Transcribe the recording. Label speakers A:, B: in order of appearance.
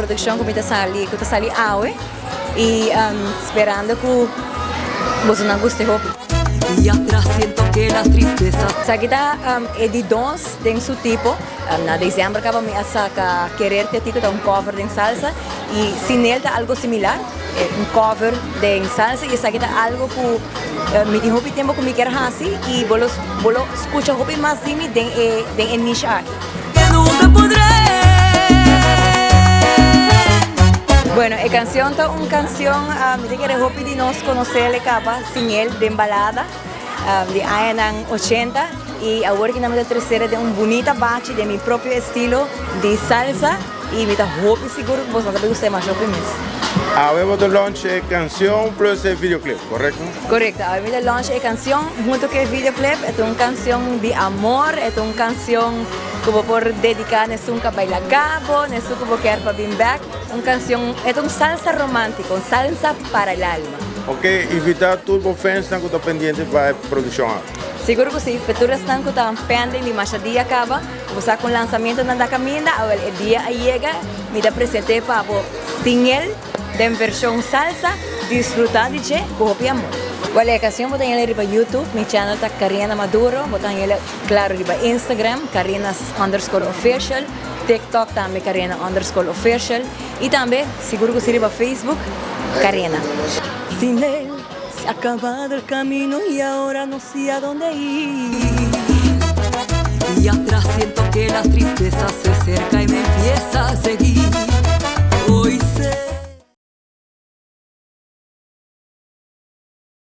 A: produkshon ku mi ta sali ku ta sali awe i sperando ku bosonan gusta e hopi. Esaki ta e di dos den su tipo. Na desèmber kaba mi a saka Quererte a ti ku ta un cover den salsa i Sin El ta algo similar, un cover den salsa i esaki ta algo ku mi tin hopi tempu ku mi kier hasi i bo lo bo lo skucha hopi mas di mi den e den e niche aki. Bueno, e kanshon ta un kanshon mi ta kere hopi di nos konosé el kaba Sin El den balada di añanan ochenta i awor ki nan mi ta tresera den un bunita bachi den mi propio estilo di salsa i mi ta hopi sigur ku boso ta bay gusta masha hopi mes.
B: Awe bo ta launch e kanshon plus e videoclip, korekto?
A: Korekto, awe mi ta launch e kanshon hunto ku e videoclip. E ta un kanshon di amor, e ta un kanshon ku bo por dediká na esun ku a baila gabo, na esun ku bo kier pa bin bèk. Un kanshon, e ta un salsa romántico, un salsa para el alma.
B: Ok, invitá tur bo fansnan ku ta pendiente pa e produkshon aki.
A: Sigur ku si, pa tur esnan ku ta pending di masha dia kaba, ku bo sa ku lansamentonan ta kaminda, awel e dia a yega, mi ta present'é pa bo sin el den vershon salsa, disfrutá di dje ku hopi amor. Wèl, e kanshon bo ta hel riba YouTube, mi channel ta Karina Maduro, bo ta hel klaro riba Instagram, Karina underscore official, TikTok tambe Karina underscore official. Y tambe sigur cu si riba Facebook Karina.
C: Sin él se ha acabado el camino y ahora no sé a dónde ir. Y atrás siento que la tristeza se acerca y me empieza a seguir. Hoy sé.